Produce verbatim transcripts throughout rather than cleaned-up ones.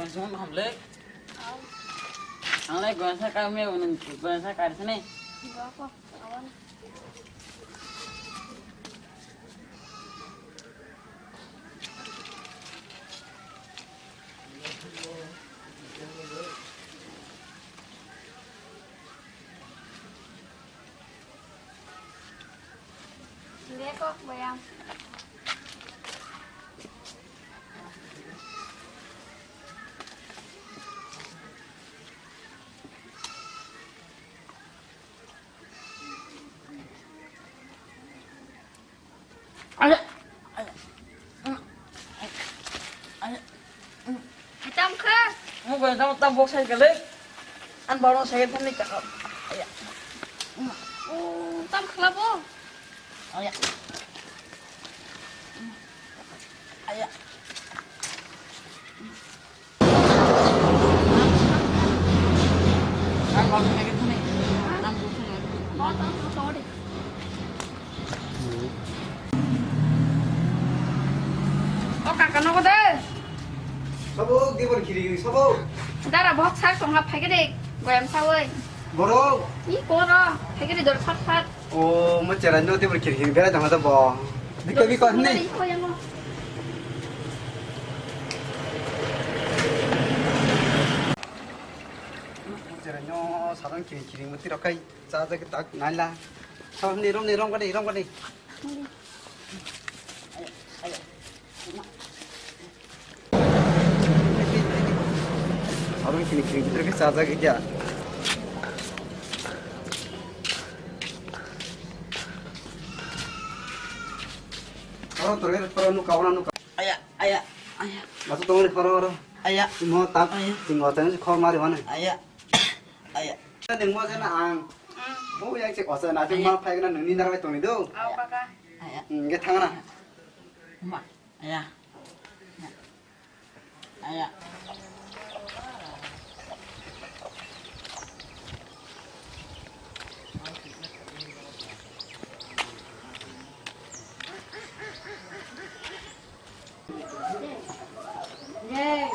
Sung hamle. Ang le gonsa ka me unang gonsa ka sini. Hindi ko, bayam. Aya. Aya. Aya. Tam kha. Mo ko tam tam bok sai kale. An baro sai thani ka. Aya. O tam khla bo. Aya. Aya. O kaka nogo de. Sabo, dibor khiri, sabo. Dara bok sak tongla phaikhe de, goyam sawi. Borok. I koro, phaikhe de dor phat phat. O, mo cherai no tebur khiri khiri berai tong bo. Biko biko hini. Mo cherai no sarang khiri khiri mo tiro kai cha ja tak naila. Sa ni rom ni rom kani rom kani. Abang kini kini betul ke saja ke kya? Oro tore oro nu kawana nu. Aya, aya, aya. Masuk tong ni oro oro. Aya. Mo tak. Aya. Tinggal tadi sekolah mari mana? Aya. Aya. Tadi mo sana ang. Bo yang cek osa nanti ma phai kena nungni narwai tong ni do. Au kaka. Aya. Nge thangna. Ma. Aya. Aya.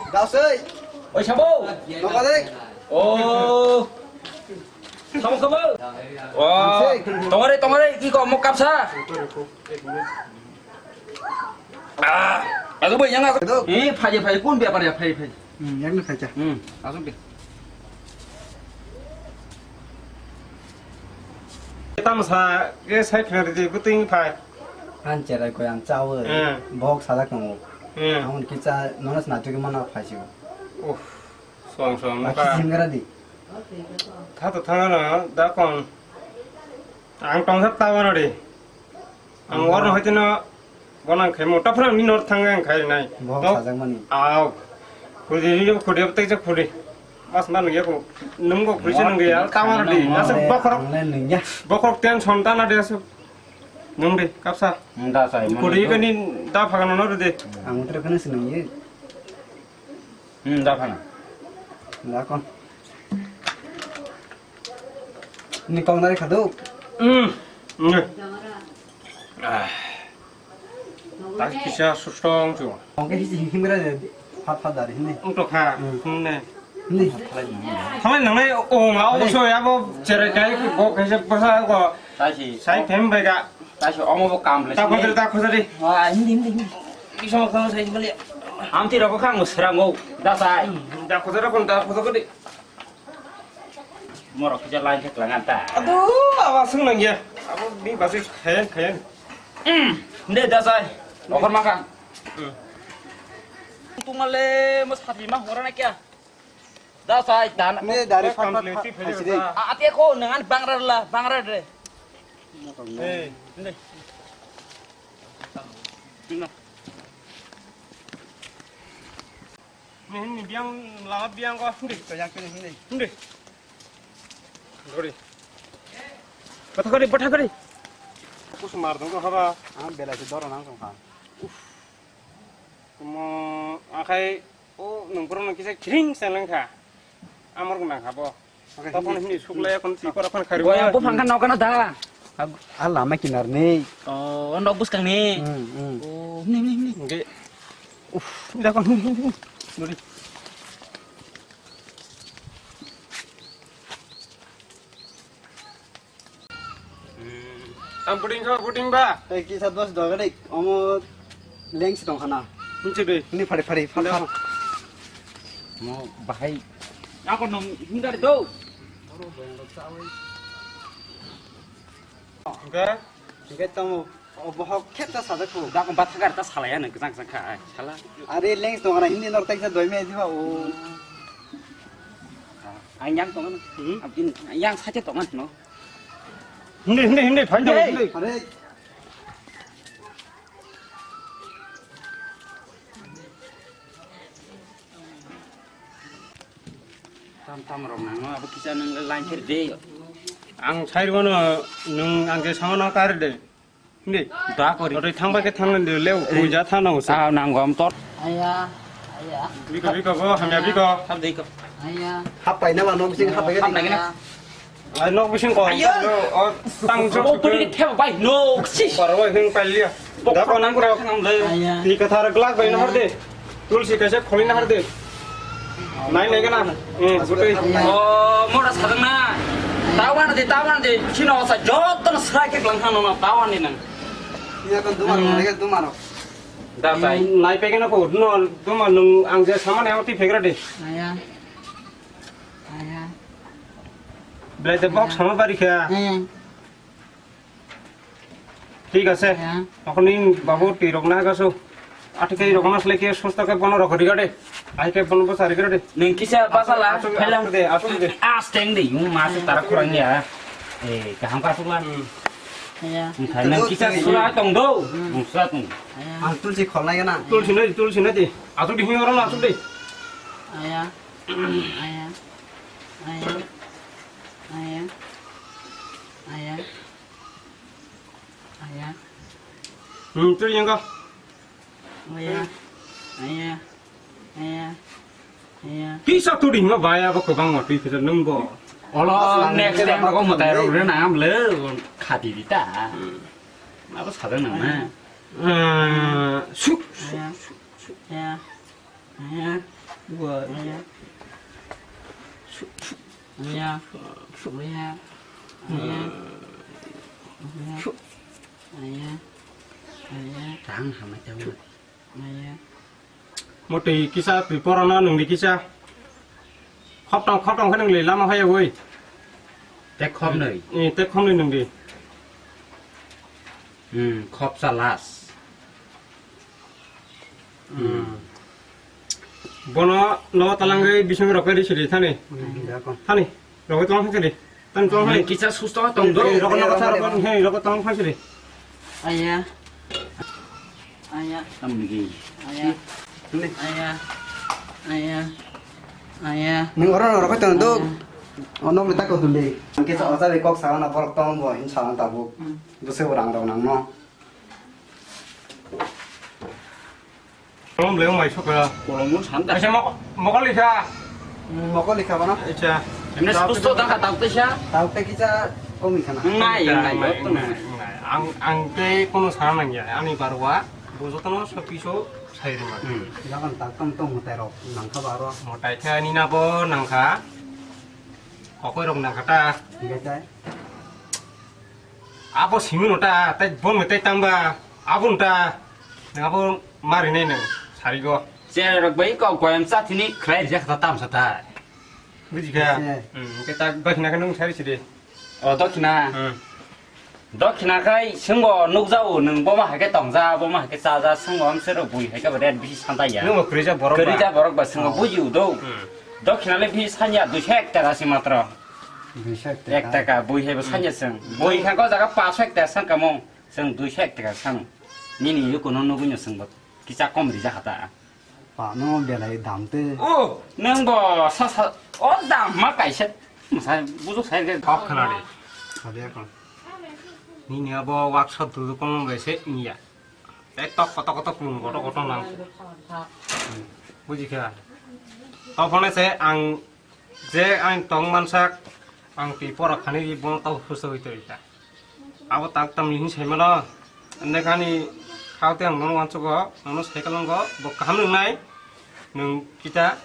Dausei. Oi sabo. Nokade. Oh. Sabo sabo. Wah. Tongare tongare ki ko mo kapsa. Ah, asuk bai yang aku. Aduh. Eh, phai phai kun biar pada phai phai. Hmm, yang ni phai cha. Hmm, asuk deh. Kita masa ke saya kena di kuting phai. An cherai ko yang cawe. Hmm. Bok sadak nongo. Hmm. Ang ki cha nonas na tu mana phai siu. Uh, song song Aki ka. Singara di. Tha to thangana da kon. Ang tongsa tawano de. Ang orno hoitino bonang khaimo tapra ni nor thang ang khai nai. Bo sajakmani. Aw. Khudi ni khudi tei je khudi. Mas man ya ko nung go khudi nung ya tawano de. Asa bokhorok. Ang le nung ya. Bokhorok ten son tana de asa. Nung de kapsa. Nda sai. Khudi kani da phagano no de. Ang utre kani sinung ye. Hmm, da phana. Da kon. Ni kong dari khadu. Hmm. Hmm. Ah. Tak kisa sustong chu. Kong ke hisi himra de phat phat dari hini. Ung to kha. Hmm. Hmm ne. Ni. Thalai nangnai o ma o so ya bo chere kai bo kaisa pasa ko. Sai si. Sai them bai ga. Taisi omo bo kam le. Ta khosari, ta khosari. Ah, hindi, hindi, hindi. Bisong khang sai bali. Amti rok khang srango. Da sai. Da khosari kon da khosari. Morok kisa line thek langan ta. Aduh, awa sung nang ya. Abo bi basu khayan khayan. Hmm, de da sai. Okhor makan. Hmm. Tumale mas hati ma hora na kya? Da sai dan. Ne dari phat phat phat phat sidi. A ate ko nangan bangra la bangra re. Eh, ne. Ne ni biang la biang ko. Hindi. To yang kini hindi. Hindi. Dori. Batha kari, batha kari. Kus mar dong ko haba. Ah, bela si doro nang song kha. Mo akhai o nungkro nang kisa kring seleng kha. Amor nang kha bo. Tokon hini sukle kon si pora kon khari. Goyang bo phangkha nokana da. Ah, lama kinar ni. Oh, nok buskang ni. Hmm, hmm. Oh, hini, hini, hini. Oke. Uf, ini dakon hini, hini, hini. Dori. Ang puting kha, puting ba. Tei kisa dos doga dei, omo lengsi tong khana. Hinchi dei. Ni phari phari, phar phar. Mo bahai. Ako nong hindar do. Oke. Oke, tamo, o bohok khe ta sajak kho. Da ko bathagar ta salaya nang kajang kajang kha, sala. Are lengsi tong khana, hindi nor taisa doi me diba o. Ang yang tong khana. Hmm? Abin yang sacha tong khana no. Hindi, hindi, hindi, phan jao, hindi. Are. Tam tam rok nang no, abo kisa nang le line pher de. Ang sai rwno, nwng ang je sama na tar de. Hindi. Da kori. Ore thang ba ke thang le leo, kuja thang na usa. Ah, nang gom tor. Aya, aya. Biko, biko, bo, hamya biko. Hap de ko. Aya. Hap pai na ma, nok bising hap pai na. Hap na gina. Ai, nok bising ko. Ayo. O, tang jo. O, puri ke thep bai, no. Si. Paro hing pai liya. Da ko nang kura. Aya. Ni kathar glass bai na har de. Tulsi kaisa kholi na har de. Nai nai gana. Eh, gutui. O, mora sadang na. Tawan de, tawan de. Chino sa jotto na srai ke lang khano na tawan de nang. Iya kan dumar, hmm, nai kan dumar. Da tai. Nai pe gana ko, no, dumar nung ang je saman yang ti phegra de. Aya. Aya. Belai de box sama bari kha. Hmm. Thik ase. Aya. Okhoni babu twi rok na gaso. Atike rok na sle ke susto ke bono rok riga de. Ai ke bono basa riga de. Nung kisa basa la, asuk, phelang. Asuk de, asuk de. Asteng de, yung ma se tara kurang ya. Eh, kaham ka asuk la. Hmm. Aya. Nung kisa sura tong do. Hmm. Nung sura tong. Aya. Ang tulsi kholnai gana. Tulsi nai, tulsi nai de. Asuk de, hing oro na asuk de. Aya. Aya. Aya. Aya. Aya. Aya. Hmm, tu yang kau. Aya. Aya. Aya. Aya. Kisa tu di ma baya bo kebang ma twi kisa nung bo. Olo next time rok mo tai rok rena am le khati di ta. Hmm. Abo sadang nang na. Hmm, suk, suk, aya, suk, suk. Aya. Aya. Gua. Aya. Su, su, aya. Aya. Aya. Aya. Su. Aya. Aya. Tang hamai tang. Aya. Motwi kisa twi porano nungdi kisa. Khoptong khoptong khe nungli lama haya oi. Tek khopnwi. Eh, tek khopnwi nungdi. Hmm, khopsa last. Hmm. Bono no talangwi bising rokwe ri sidi thani. Hmm, ya kon. Thani. Rokwe tong thani. Tan tong thani. Kisa susto tong do. Rokwe no thar kon he rokwe tong thani sidi. Aya. Aya. Tamni. Aya. Ni. Aya. Aya. Aya. Nung oro rokwe tong do. Aya. Ono mita ko dule. Kisa osa de kok sa na borok tong bo hin sa tabuk. Hmm. Bwswk rang rok nangno. Kolom le mai sokra. Kolom mun santa. Acha mok-, mokol likha. Hmm, mokol likha bana. Acha. Emne susto dakha tau tesa. Tau te kisa komi khana. Nai, nai, nai, nai. Ang, ang te kono sana nangya. Ani barwa. Bojotono sopiso sai rima. Hmm. Jagan tak tong tong motai rok nangkha baro. Motai kha ni na bo nangkha. Kokoi rok nangkha ta. Hikai tai. Abo simi no ta, tai bon me tai tang ba, abo no ta, nang abo mari nai nang, sari go. Che rok bai kok koyam cha thini khlai rijak ta tam sa ta. Buji kha? Yes. Hmm, ke ta dokhina khe nung sari sidi. O dokhina. Hmm. Dokhina khai swngo nukjao, nung boma hai khe tongja, boma hai khe chaja, swngo amsero bui hai khe ba ren bisi santa ya. Nung bo kwrwija borok ba. Kwrwija borok ba swngo buji udo. Hmm. Dokhina le bisi sanya duiso ek taka si matro. Duiso ek taka. Ek taka, bui hai bo sanya seng. Bui kha ko jaga paso ek taka sang kamo. Seng duiso ek taka sang. Nini yuko no nugui no seng bo. Kisa kom rija hata. Pa no belai dam te. O, nang bo sa sa, o dam ma kaisa. Sa bujo sai ge. Kok khana de. Sabi akon. Nini abo workshop tu kono bai se niya. Tei tok koto koto kulung koto koto nang. Buji kha. Tophone se ang je ang tong mansak ang twi pora khani ri bono tau husa hui twi ta. Abo tak tam ni hin sai mano. Ande kani khao te ang nono wansugo, nono sai kalongo, bo kaham nung nai. Nung kita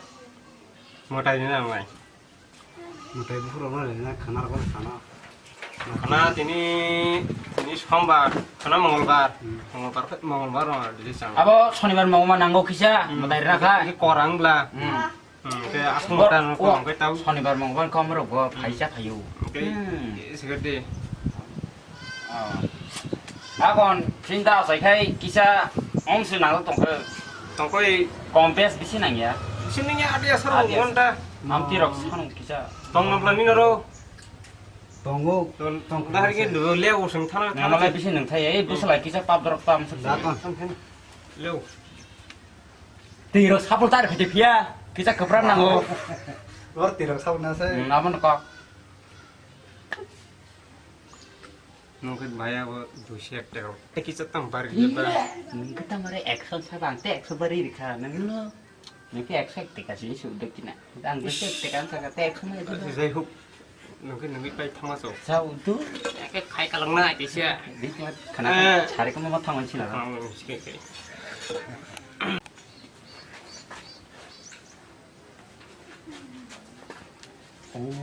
motai ni nang nai. Mutai buphuru rok no rina khana rok no sana. Khana tini, tini sombar, khana mongolbar. Hmm. Mongolbar, mongolbar rong release ang. Abo sonibar mongolbar nango kisa, hmm, madai rina kha. Ini korang bla. Hmm. Hmm, ke asung bo-, tan o, korang ke tau. Sonibar mongolbar kom rok bo phaisa phayu. Hmm, ke, hmm, ke seger de. Oh. Akon sinta asai khai kisa om se nang tong khe. Tong koi. Kompes bisi nang ya. Bisi nang ya, adi asar. Adi asar. Monta. Amti rok sanung kisa. Tong nabla ni naro. Tongo. Ton-, tong dahar ke dulu leo sing thana, thana. Nang malai bisi nang thai, eh, bwswlai kisa pap dorok tam suk. Da ton. Leo. Twi rok sapul tar khaide phiya, kisa kwpra nango. Lor twi rok sapul na se. Hmm, abo no kok. Nung khe bhai abo duiso ek taka. Tei kisa tang bari le ba. Nung khe tang bari ekso sa bang te ekso bari rikha. Nung no. Nung khe ekso ek taka sini sudok kina. Ang khe ekso ek taka ang saka te ekso mai. Jai huk. Nung khe nungwi pai thangma so. Sa udu. Khe khai kalang na kisa. Di khana. Eh. Sari ko ma thangma sina. Thangma sini khe.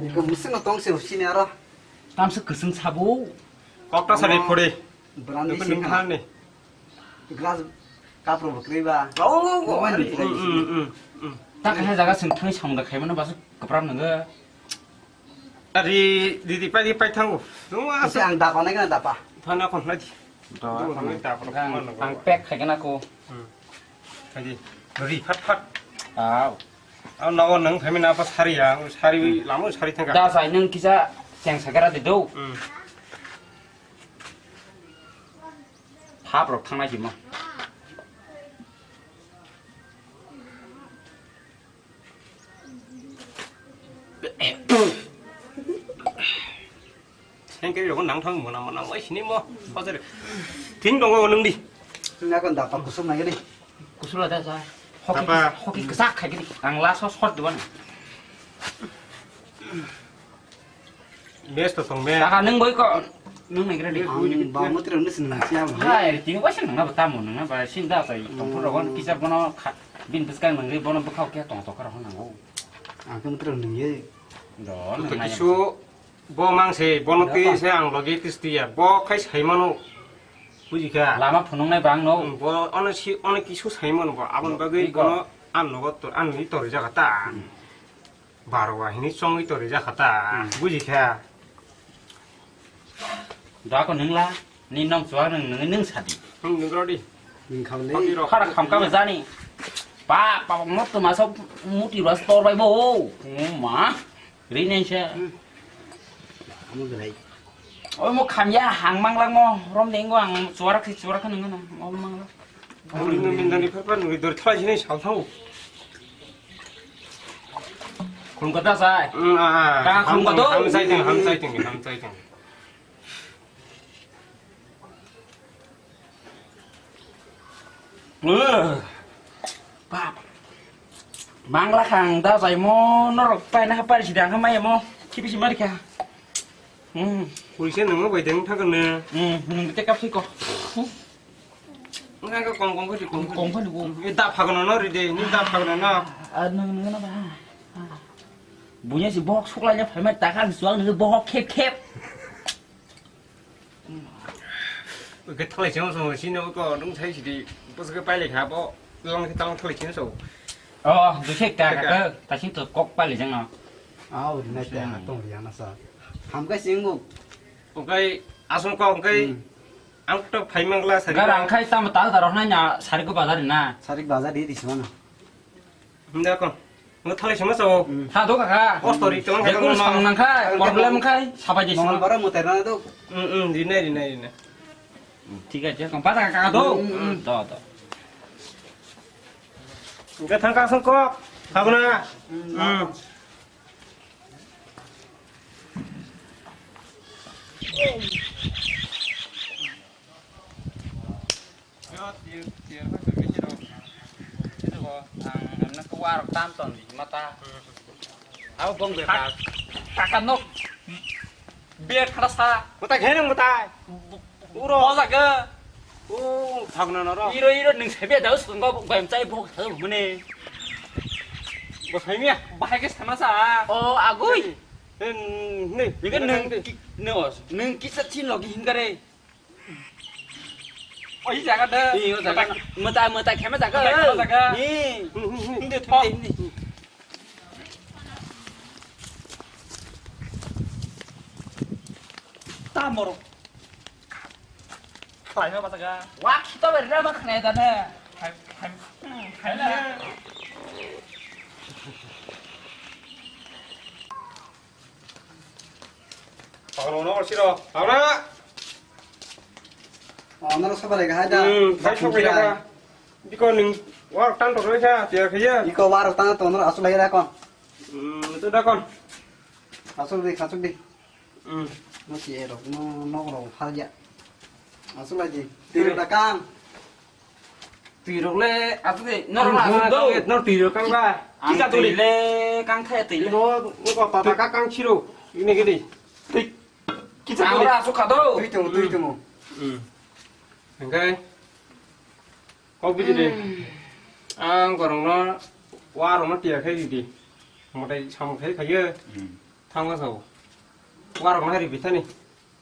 Iko musino tong se usini aro. Tamsa kwswng sabo. Kokta sari phuri. Brandi. Nukun sini nukun kana. Ni. Glass kapro bwkrwi ba. Oh, oh, oh. Mobile ni. Mm, mm, mm, mm. Ta kaisa jaga sing thangwi samung da khaimano basu kwpram nwngo. Ari didi pai di pai thango. Nung asa. Ese ang dapa nai kana dapa. Thana kon nadi. Do, do, ang, do, do, ang, do, ang do. Pack khai kana ko. Hmm. Adi, ri phat phat. Aw. Aw, nawa nang phaimani apa sari ya, sari, hmm, lama sari thangka. Da sai nang kisa cheng sagara de do. Hmm. Hap rok thangnai simo. Sengkiri rok nang thang mona mona wai sini mo. Pajari. Tin tongo nung di. Nang kon dapa kusum nang di. Kusula da sa. Hoki, dapa. Hoki kesak khai gini. Ang laso short duan. Bes to tong be. Saka nung boi ko. Nung nang kira di. Ang ba mutri nung sini nang siya. Hai, tini wai sini nang ba tamu nang ba sini da sai. Tong pura gon kisa bono kha. Bin bwskang nangwi bono bwkhao khe tong tokar hwn nango. Ang khe mwtwrwng nungwi. Do, nung nai kisu bo mang se, bono twi se ang logi twisti ya. Bo khai sai mano. Buji kha? Lama phunuk nai bang no. Hmm, bo ono si, ono kisu sai mano bo. Aboni bagwi iko. Bono ang nogo tor, ang ni tor jaga ta. Hmm. Baro wa hini chongwi tor jaga ta. Hmm. Buji kha? Dako nungla, ni nong chuak nung, nung, nung sadi. Nung nung rodi. Nung khamle. Khara kham kha jani. Pa, pa, mot to masa muti ras tor bai bo. Oh, ma. Ri nei se. Hmm. Amo belai. Oi mo kham ya hang mang lang mo. Rom deng go ang chuarak si chuarak nung na. Mo mang lang. Ang nung min dani pha pha nung dor thala jini sal thau. Khulum kata sai. Hmm, ah, ah. Ka khulum kato. Ham sai teng, ham sai teng, ham sai teng. Bap. Mangla khang da jai mo norok pai na pai si dang mai mo. Kibi si mari kha. Hmm. Puri se nang bai deng thang ne. Hmm, nung te kap si ko. Nang ko kong kong ko di kong. Kong ko di ko. E da phagno no ri de, ni da phagno na. A nung nung na ba. Bunya si bohok suklai na phai mai ta kan suang nung bohok khep khep. Ke thalai chang so sini ko nung thai sidi bos ke pai le kha bo long ke tang thalai chang so. Oh, du se ka ka ta sing to kok pai le jang no. Au, na ta tong ri ana sa. Ham ka sing go. Okai asung ko okai ang to phai mangla sari. Gar ang khai tam ta da roh na nya sari ko bazar na. Sari bazar di di sima na. Nda kon. Ngo thalai sama sao. Tha do kaka. Kostori tong kaka. Bekul no. Sam nang khai, problem khai, sabai jesi. Mongol bara mutai na do. Hmm, hmm, rinai, rinai, rinai. Thik ache, kong pada kaka do. Hmm, hmm. Do, do. Engke thang ka song kok. Khabna. Hmm. Yo, tier, tier, ko, ko, ko, ang, ang, na, ko, warok tam ton, di, mata. Abo bong be, kak, kaka nok. Be, khara sa. Mata, ghenang, mata. Uro. Bola ga. O, thagna, na, ro. Iro, iro, ning, sebe, daus, ko, ko, ko, em, chai, bok, thag, mane. Bo, sai, miya. Bahai ke, sama, sa. O, agui. Ni, ni, Ni kan nang nang di. Ki-, no, nang kisa chin logi hingkare. Oh, ini jaga deh. Iya, jaga. Mata, mata kema jaga. Mata kema jaga. Ni. Hmm, hmm, hmm. Ini thok. Ini. Tamor. Khlaima bachaga. Wa khito berna ma khnai da ne. Hai, hai, hai na. Pagalo no siro. Aura. Oh, naro sabar ga haida. Hmm, hai sok ya ka. Biko ning war tan to ka, tiya khaya. Iko war tan to naro asul ya kon. Hmm, itu da kon. Asul di, asul di. Hmm. No si ero, no, no ro halya. Asul aji. Tiro da kang. Twi rok le aswk de, norok no aswk do. No twi rok kang ba. Ang twi le kang khe twi le. No, no ko papa ka kang chiro. Ini gini. Twi. Kita ang ora aswk kha do. Twi tumu, twi tumu. Hmm. Engkai. Kok bidi de. Ang gorong no, wa rok no tiya khai di. Motai samung khai khai ye. Hmm. Thangma sao. Wa rok no hari bithani.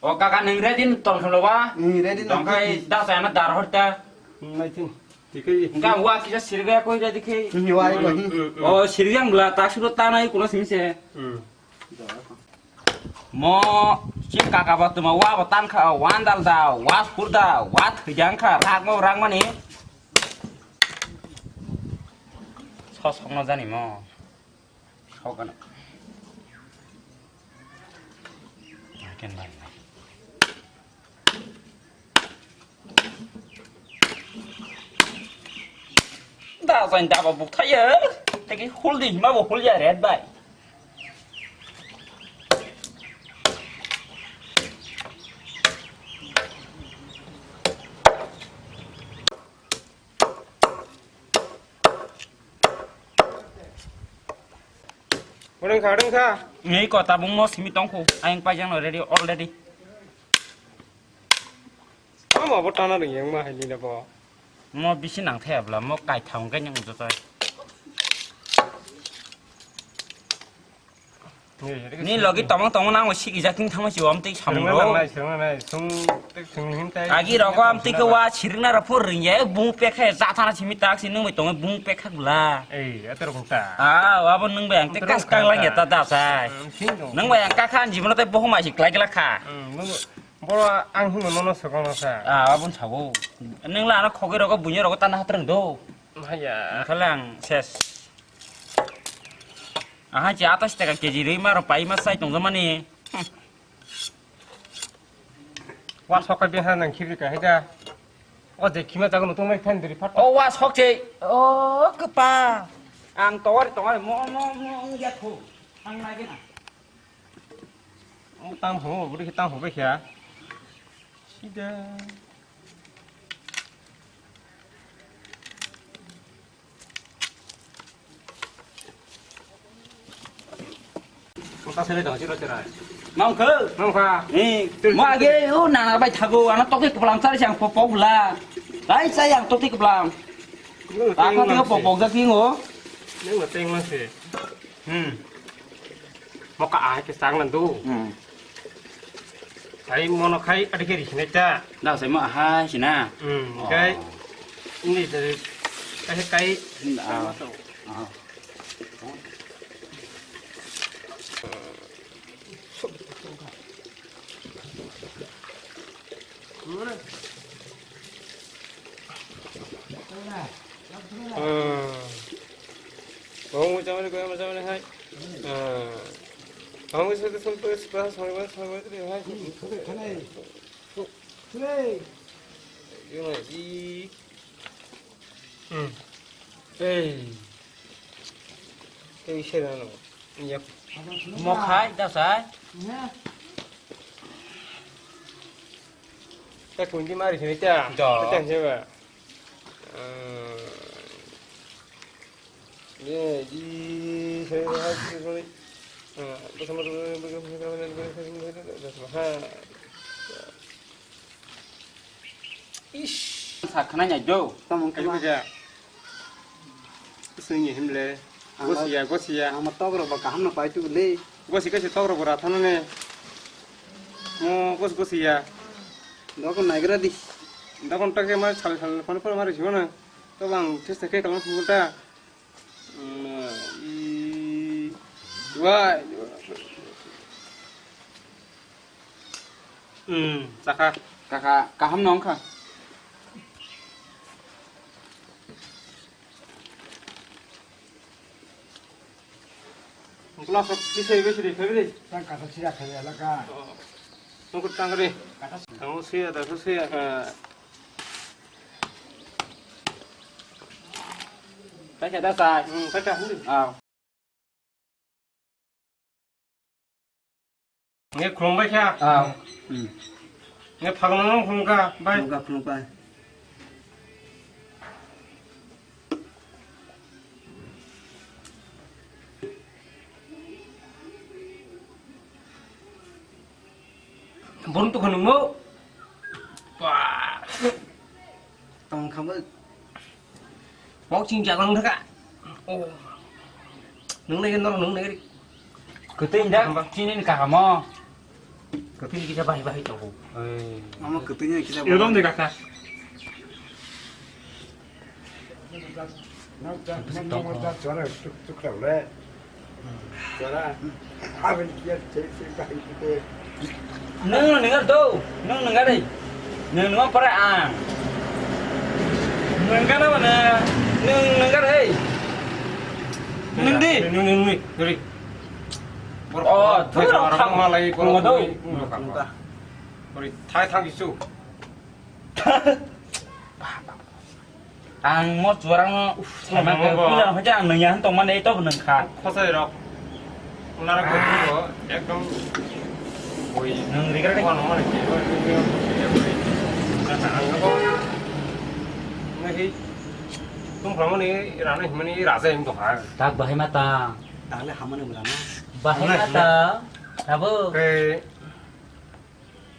O kaka, nwng ready ni tong khwlo ba? Nwng ready ni tong khai tong. Da sa na dar hor ta. Nai thing. Tikai. Engka wa kisa sirga koi ready khai. Nwng wa ko hi. O sirga ang bla ta suro ta nai kulo sing se. Hmm. Mo si kaka ba tuma wa ba tan kha wa dal da wa spur da wa thwijang kha rang mo rang mani. Sos hokno jani mo. Hokano. Aken bai. Da join da ba buk thaya. Teki hul di ma bo hul ya red bai. Orong kha, orong kha. Nei ko tabung mo simi tongkhu. Ayang paijang no ready already. Mama bo tana ring yang ma hai ni bo. Mo bisi nang thaya bla mo kai thang kai nyang joto. Ni logi tomong tomong nang sigi jak ting thangma si om tik samung ro. Nang nai, sung nai, sung tik sung hin tai. Agi rogo am tik wa sirna ra phur ring ye bung pekha ja thana simi tak si nung bai tong bung pekha gula. Ei, ater kung ta. Ah, wa bo nung bai ang tik kas kang lang ya ta da sai. Nung bai ang ka khan jibon te bohum ai si klai gla kha. Nung boro ang hin no no sokong no sa. Ah, wa bo sabo. Nung la ano khogi rogo bunyo rogo tana hatreng do. Haya. Khalang ses. Aha, chi atas taka keji rwi ma rw pai ma sai tong mani. Wa sok ka beha nang khiri ka heda. O je khima jaga no tong nai than diri phat. O wa sok che. O kapa. Ang tawari tawari mo mo mo ya khu. Ang lagi na. Mo tam ho buri tam ho be kya. Sida. Mata sele dong, siro siro. Nongkhe? Nongkha. Eh, mo age, o nana bai thago, ano tokti keplam sari siang pok pok bla. Rai sai ang tokti keplam. Nang Takha tengma tengma se. Pok pok jak tingo. Nang tengma se. Hmm. Moka ahai ke sang nandu. Hmm. Ai mono khai adi ke rikhinai ta. Da sai mo ahai sina. Hmm, Oh. Kai. Ini dari kai kai. Ah. Ah. Bawang mo chamani, koya mo chamani hai. Bawang mo sate song to spa song mo song mo tiri hai. Yuma i. Hmm. Ei. Ei sera no. Yap. Mo khai da sai. Ta kundi mari sini ta. Da. Ta sini ba. Ye, di, sini ba, sini. Ah, bersama teman-teman. Ha. Ish. Sakhnai nya jo. Tamung kema. Ayo ja. Sini himle. Ang Gosiya, gosiya. Ang ma tok rok ba kaham no pai tu le. Gosi kaisa tok rok bo ra thano ne. Mo gosi gosi ya. Dokon naigra di. Dokon tak ma sal sal phone phone mari sibo na. To bang test ke kalam phone ta. Hmm, i, wah. Hmm, saka. Kaka, kaham nong kha. Glass of this, this, this, this. Tang kata sira kaya laka. Tungkut tangri. Kata sira. Tang sira, tang sira. Thank you, that's all. Hmm, thank you. Ah. Nge khulumbai kha. Ah. Hmm. Nge phalang nang khulum kha, bai. Khulum kha, khulum kha. Borok tongkha nungmo. Ba. Tong kha bo. Boxing jalang thaka. Oh. Nung nai norok nung nai. Kwtwi da chini ni kahamo. Kwtwi ni kisa bahai bahai tongo. Mama kwtwi ni kisa. Yo dong de kaka. Nwng nwng do, nwng nwng dei. Nwng nwng pore ang. Nwng gana mana? Nwng nwng gana hei. Nwng di. Nwng nwng nwng. Dori. Oh, thoro thang malai pore do. Dori thai thang isu. Ang mo chuarang no sama ke pila hoja ang nanya han tongma nei to nang kha. Khosai rok. Unara ko ko ekdom boi. Nang rigra de. Ko no mane ki. Ang ko. Ngai. Tung pramani rana himani raja him to ha. Tak bahai mata. Tale hamani rana. Bahai mata. Abo. Ke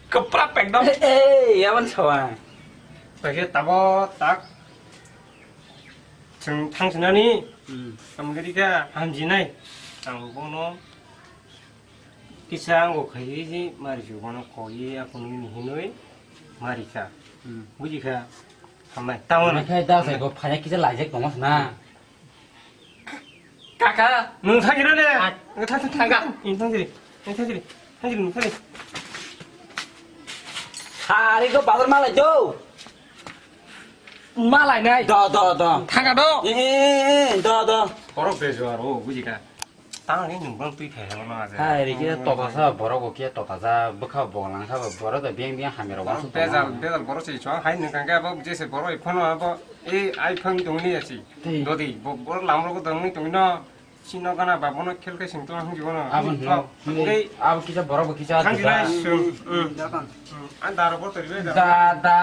Kwprak ekdom. Ei, yaban sawa. Paikhe tabo tak. Chwng thangsinani. Hmm. Tamo khe dikha hamjinai. Ang bono kisa ango khaiwi je mari se bono koi aphunwi hinwi mari kha. Hmm. Buji kha. Hamnai. Tamo na. Khai da sai go phanya kisa laijak tongos na. Kaka, nwng thang gini de. Ah. Nwng thang, thang, thang, thang. Nwng thang gini. Nwng thang gini. Thang gini, nwng thang gini. Hari ko bazar malai do. Malai nai. Do, do, do. Thang ka do. Eh, eh, eh, do, do. Borok bejo aro, buji ka. Tang ni nwng bang twi phai habo na aje. Hai, ri kisa tota sa, borok bo kisa tota sa, bwkha bo lang sa, borok da biang biang hamya rok wansuk tong. Bezal, bezal borok se chwng hai nwng kang ke abo jese borok iphone abo, eh, iPhone tong ni asi. Tei. Dodi, bo-, borok lamrok tongwi tongwino, sino gana ba bono khel khe sing tong hwnwi bono. Abo hwnwi. Abo kisa borok bo kisa thang jila sung. An daro bo tori bai da. Da, da,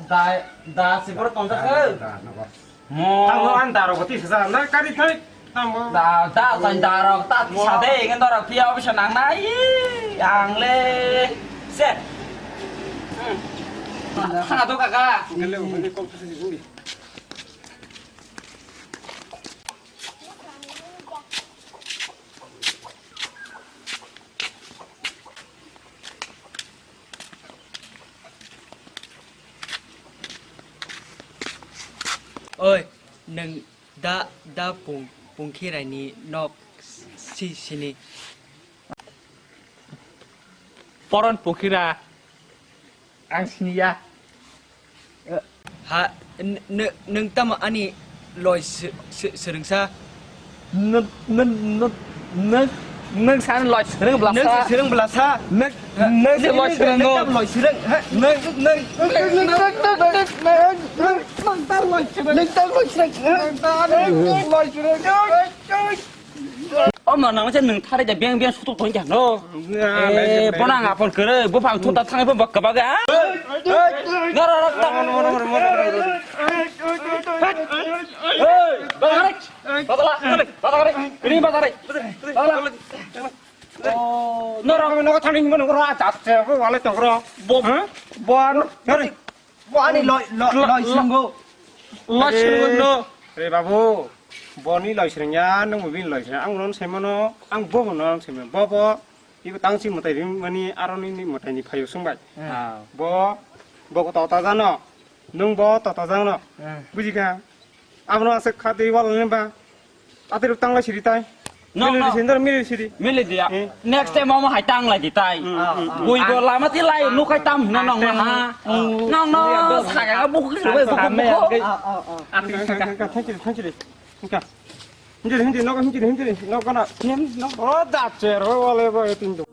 da, da si borok tong ta khe. Da, da, da. Mo. Tamo an daro bo tisa na kari thai. Tamo. Da, da, da, daro ta tisa de, ngen daro pia bisa nang na. Ih, ang le. Set. Hmm. Thang do kaka. Ngale, ngale, kol pasa di. Oi, nwng da, da pung, pungkhirai ni nok si, sini. Poron pungkhira. Ang siniya. Ha, n-, n-, nwng tamo ani loi sw-, sw-, swrwngsa? Nwng, nwng, nwng, nwng, nwng sa ani loi swrwng bwlasa? Nwng se swrwng bwlasa? Nwng, nwng se loi swrwng no? Nwng tamo loi swrwng? Ha? Nwng, nwng, nwng, nwng, nwng, nwng, nwng, nwng ta loi swrwng? Nwng ta loi swrwng? Nwng ta loi swrwng? O ma nang se nwng thari da beng beng sutuk thong jang no. Eh, bona nga phone kere, bo phang thuta thang bo bak ka bak ha. Nara rak ta. Hey, bak rak. Bak la, bak la. Ini bak rak. Bak la. Oh, nara no thani mo no ra ta se ko wale to ro. Bo, bo ano. Bo ani loi, loi, loi swngo. Loi swngo no. Re babu. Boni loi srengya, nwng bo bini loi srengya. Ang bono saimano, ang bo bono saimano. Bo bo, ibo tang si mwtai rimani, aro nini mwtai ni phaio swngbai. Ah. Bo, bo ko tota jano, nwng bo tota jano. Ah. Bujikha? Abono aswk kha tei wal ni ba. Atwrwk tang lai siri tai. No, Mili no. Sindor mili siri. Mili dia. Eh. Next time omo hai tang lai di tai. Mm, mm, mm. Bui bo lama ti lai nu kai tam hina nong ma ha. Mm. Nong no saga buku buku buku. Thank you, thank you. Hinjiri, hinjiri, nogo hinjiri, hinjiri, nogo na, hin, nogo, oh, da, chero, wale, ba, tin do.